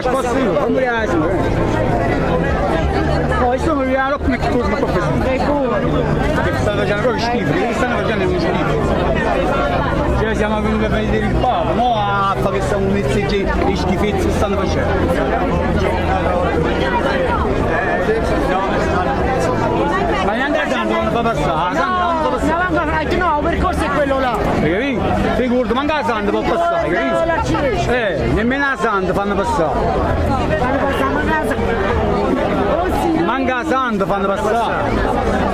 Sposto io, fammi vedere. Oh, io sono arrivato come che cosa mi Che stanno facendo proprio schifo, che stanno facendo è uno schifo. Cioè siamo venuti a vedere il Papa, no a fare questa di schifezze che stanno facendo. Ma neanche a Sandro non fa passare, Sandro non fa passare. No, il percorso è quello là. Hai capito? Figurati, manca la Sandro può passare, hai capito? Nemmeno la Sandro fanno passare. Fanno passare a casa. Oh sì. Manca la Sandro fanno passare.